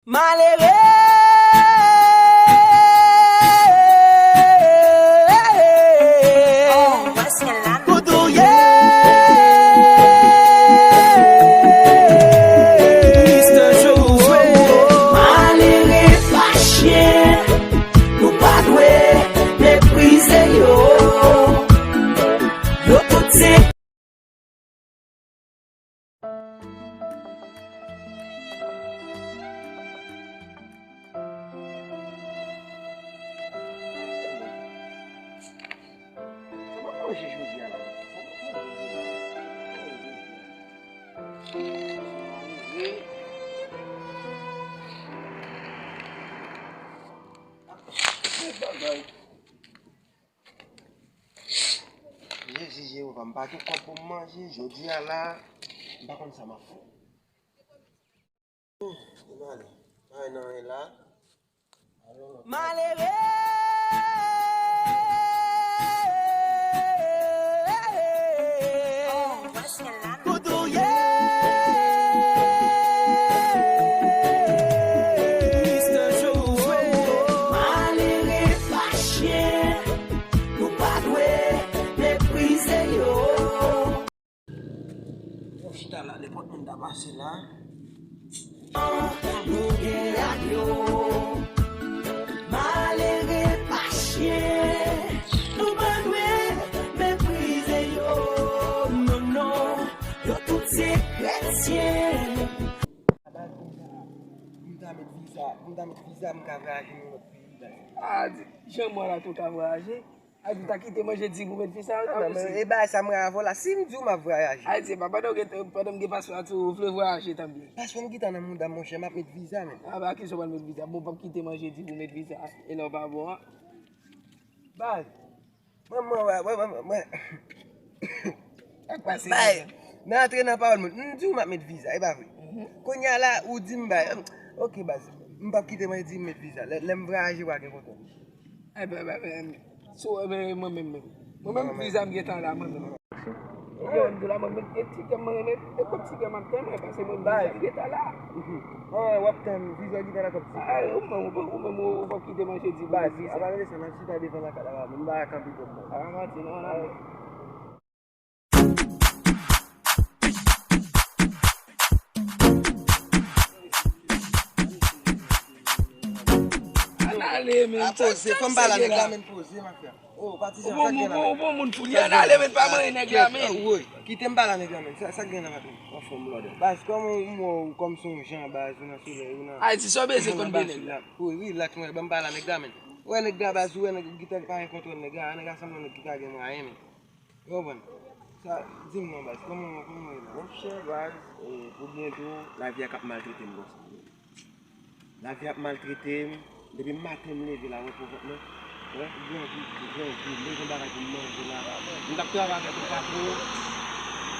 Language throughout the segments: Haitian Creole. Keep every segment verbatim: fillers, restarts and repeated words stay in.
Malere! Kote w ye? Mister Joe. Malere pa chen, nou pa dwe meprize yo. Yo tout se Sa m ap manje jodi a la? Sa m ap manje jodi a? Sa m ap manje jodi a? Sa m ap manje jodi a? Sa m ap manje jodi a? Jezi Jewova, m pa gen kòb pou m manje, jodi a la, m pa konn sa m ap fè. Hmm, m ale. Pa gen anyen la. Malere! Kote w ye? Mister Joe. Malere pa chen, nou pa dwe meprize yo. Yon chita la, nenpòt moun ta pase la. Nou gen ak yo. Malere pa chen, nou pa dwe meprize yo. Non, non, yo tout se kretyen. Pou m ta met viza, pou m ta met viza, m ka vwayaje nan lòt peyi, baz. A, di, jan mwen la tou ka vwayaje. A, di, ta kite manje di pou met viza, a, men, e bagay sa mwen avè w la, si m di w m ap vwayaje. A, di, pa pandan w gen, pandan m gen paspò a tou, ou vle vwayaje tanbyen. Paspò m gentan nan mouda m, monchè, m ap met viza, men. A, ba, kijan w pral met viza? Bon, w p ap kite manje di pou met viza, e lè w pa bon an. Baz, Mwen, mwen, mwen, mwen, mwen, mwen. Sa k pase, bay, men? Nan antre nan pawòl moun. M di w m ap met viza, e pa vre? Mhm. Kounye a la, ou di m bay. Ok, baz. M p ap kite mwen di m met viza. Lè, lè m vwayaje, w a gen kontan. Ebyen, ebyen, ebyen, so, ebyen, mwen menm, menm. Mwen menm, viza m gentan la, mwen menm. Ou gen m di la, mwen menm, e ti kè m, mwen renmen, e kot ti kè m ap tann mwen, paske mwen menm, viza m gentan la. An, w ap tann, viza w gentan la, kòb ti kè. A, ou menm, ou, ou menm, ou, ou p ap kite manje di, baz, viza. Apa, gade sa, n ap chita devan lakay la, m pa kanpe twòp, non. A, manti, non, non. Ann ale, men. A, poze, fò m pale a nèg la, men, poze, mafya. Oh, patizan, sa k gen la, men? Ou bon moun pou li, ann ale, men, pa manyen nèg la, men. Woy, kite m pale a nèg la, men. Sa, sa k gen la, patizan? Anfòm, blòdè. Baz, kòman ou, ou, kòm se yon jan, baz, ou nan solèy, ou nan. Ayiti, sa w bezwen konn de nèg la? Woy, rilaks, mwen, ban m pale a nèg la, men. Ou wè nèg la, baz, ou wè nèg ki te pa gen kontwòl nèg la, nèg la sanble yon nèg ki pa gen mwayen, men. Ou konprann? Sa, di m non, baz, kòman, kòman w ye la? Monchè, baz, e, pou byen di w, lavi a k ap maltrete m konsa. Lavi ap maltrete m. Depi maten m leve la, w wè pou vant mwen. Wè, grangou, grangou, m bezwen bagay pou m manje la. M t ap travay avèk yon patwon.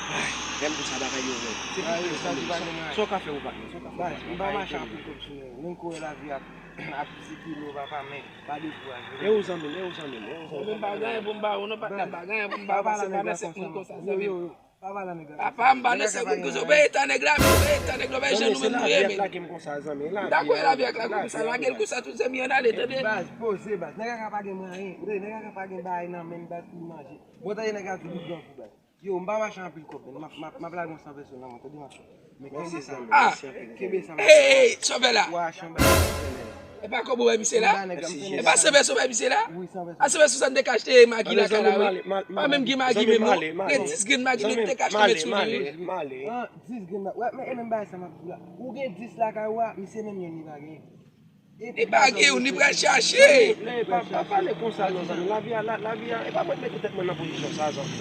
Ay, lè m di w sa, bagay yo rèd. Se pou sa, sa w ka fè pou patnè, sa w ka fè pou patnè. Baz, m pa mache anpil kòb sou mwen. Menm kote lavi ap, ap sikile, papa, men pa dekouraje. E ou zanmi m, e ou zanmi m, e ou zanmi m. Mwen pa gen anyen pou m ba ou non, patnè, m pa gen anyen pou m ba ou, pase pa nan sèk moun konsa, zanmi m. Pa pale a nèg la. Apa, m pa nan sèk moun konsa, ou pa eta nèg la, men, ou pa eta nèg la, ou pa jan nou menm nou ye, men. M ta kwè lavi ak la konsa, lage l konsa, tout zanmi, ann ale, tande. Baz, poze, baz. Nèg la ka pa gen mwayen, tande, nèg la ka pa gen bagay nan men l, baz, pou l manje. Bon, tande, nèg la di li grangou, baz. Yo, m pa mache anpil kòb, men m ap, m ap, m ap lage yon san pèsonèl nan mwen, tande, m ap fè. Men kenbe sa, men, kenbe sa, m ap fè. Ey, ey, sa w fè la? Wa, chanm bagay, chanm bagay. E pa kòb ou bay misye la? E pa san pèso bay misye la? A san pèso sa n te ka achte magi lakay la, wi. Pa menm gen magi menm non. Gen dis grenn magi nou te ka achte met sou li, wi. An, dis grenn magi. Wè, men e menm bagay sa m ap di w la. Ou gen dis lakay ou a, misye menm youn li pa gen. Li pa gen youn, li pral chache. Pa, pa pale konsa non, zanmi. Lavi a, la, lavi a, e pa mwen k mete tèt mwen nan pozisyon sa, zanmi.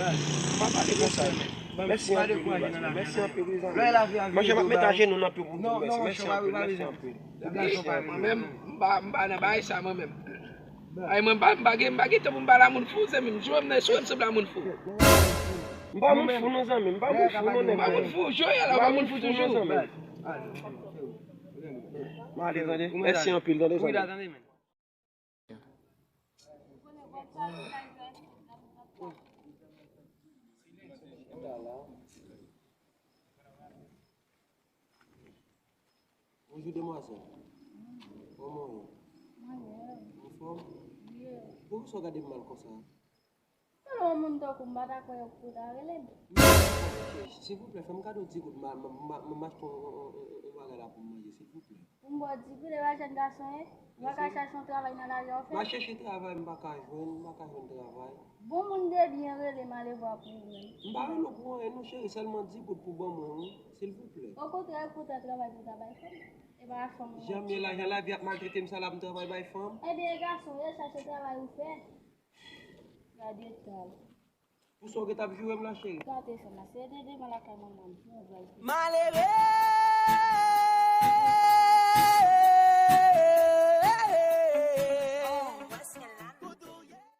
Pa pale konsa, men. Mèsi anpil, wi, baz. Mèsi anpil, wi, zanmi. Monchè, m ap met ajenou nan pye w pou tou, mèsi. Mèsi anpil, mèsi anpil. Mwen menm, m pa, m pa nan bagay sa, mwen menm. Ay, mwen, m pa, m pa gen, m pa gen tan pou m pale a moun fou, zanmi m. Jwe m nan, jwe m sanble a moun fou. M pa moun fou, non, zanmi. M pa moun fou, non, nèg. M pa moun fou, jwe a la, m pa moun fou toujou. M ale, tande. Mèsi anpil, tande, zanmi. Bonjou, demwazèl. Kòman w ye? Mwen menm. Anfòm? Byen. Poukisa w gade m mal konsa? Yon moun tankou m pa ta kwè yo pou ta rele m. Silvouplè, fè m kado di goud, m a- m a- m a- m achte yon- yon- yon- yon bagay la pou m manje, silvouplè. Pou m ba w di goud, e pa jèn gason ye? Ou pa ka chache yon travay nan lari a w M a fè? Chèche travay, m pa ka jwenn, m pa ka jwenn travay. Bon moun de byen rele m ale vwa pou ou menm. M pa rele w pou anyen non cheri, sèlman di goud pou ban mwen wi, silvouplè. Okontrè, poutan travay pou ta bay fanm. E pa fanm ou Jan m ye la, jan lavi ap maltrete m sa la, m travay bay fanm. Ebyen, e gason w ye, chache travay ou fè. Gade tal. Pou sa w gen t ap joure m la cheri. Gade fanm la, se de devan lakay manman m pou w pral fè. Malere,